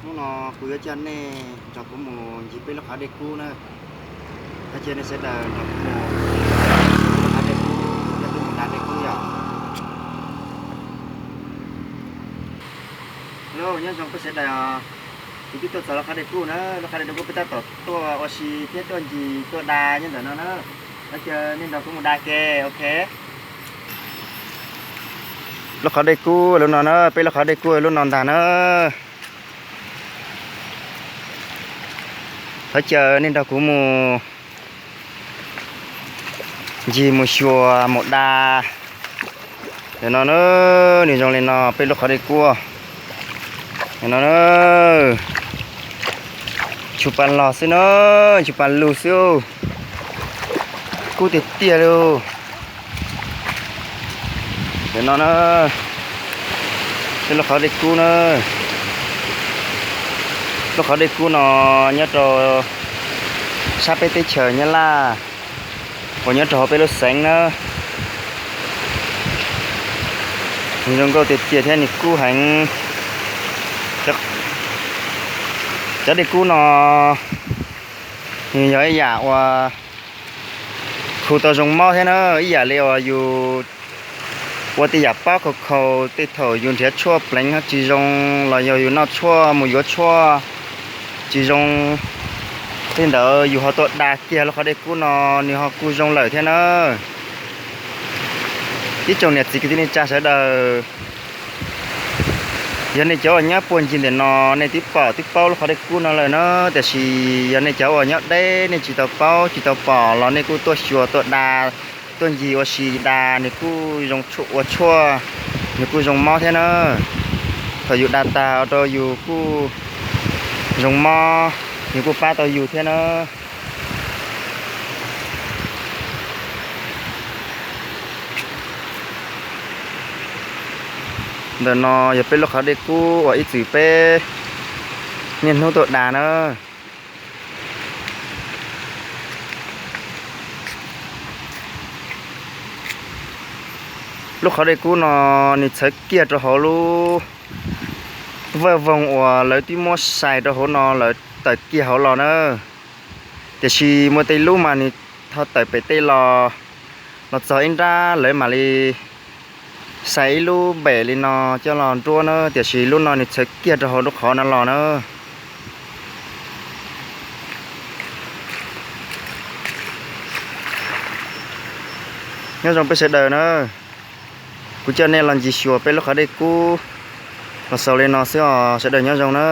Hnub no kuv yuav coj nej nrog kuv mus ncig peb lub qhov dej kub na. Thov caw nej sawv daws nrog kuv mus lub qhov dej kub, kuv coj nej mus da dej kub yom. Hello, nyob zoo peb sawv daws os. Kuv twb tuaj txog lub qhov dej kub na, lub qhov dej kub peb tab tom tuaj ua si thiab tuaj ncig tuaj da nyob ntawm no na. Thov caw nej nrog kuv mus da ke, ok. Lub qhov dej kub lub no na, peb lub qhov dej kub lub no ntag na. Thov caw nej nrog kuv mus ncig mus xyuas mus da. Ntawm no na, nws zoo li no peb lub qhov dej kub. Ntawm no na, tshua pas los xwb na, tshua pas lug xwb. Kub tiag tiag li. Ntawm no na, peb lub qhov dej kub na. Lub qhov dej kub no nyob rau sab peb teb chaws Nyab Laj uas nyob rau hauv peb lub xeev na. Nws zoo nkauj tiag tiag thiab nws kub heev. Cov dej kub no nws yog ib yam uas khu tau zoo mob thiab na, ib yam li uas yus ua tej yam pob khaus khaus, tej thaum yus nrhiav tshuaj pleev tsis zoo los yog yus noj tshuaj mus yuav tshuaj tsis zoo, tej ntawd yus ho tuaj da kiag lub qhov dej kub no nws ho kuj zoo lawm thiab na. Ib tsoom niam txiv kwv tij neej tsa sawv daws, yog nej cov uas nyob puag ncig ntawm no nej twb pom twb paub lub qhov dej kub no lawm na, tiam sis yog nej cov uas nyob deb nej tsis tau paub tsis tau pom los nej kuj tuaj xyuas tuaj da, tuaj ncig ua si da, nws kuj zoo ua tshuaj, nws kuj zoo mob thiab na. Thaum yus da tag rau yus kuj zoo mob, nws kuj pab tau yus thiab na. Ntawm no yog peb lub qhov dej kub uas ib txwm peb niaj hnub tuaj da na. Lub qhov dej kub no nws txhawv kiag rau hauv lub vaj voog uas lawv twb muab sai rau hauv no lawv tawm kiag hauv los na. Tiam sis muaj tej lub mas nws ho tawm pem tej los, los txog ib nrab lawv mam li sai ib lub npem li no coj los nruab na, tiam sis lub no nws txhawv kiag rau hauv lub qhov no los na. Nyob zoo peb sawv daws na, kuv coj nej los ncig xyuas peb lub qhov dej kub los xaus li no xwb os, sawv daws nyob zoo na.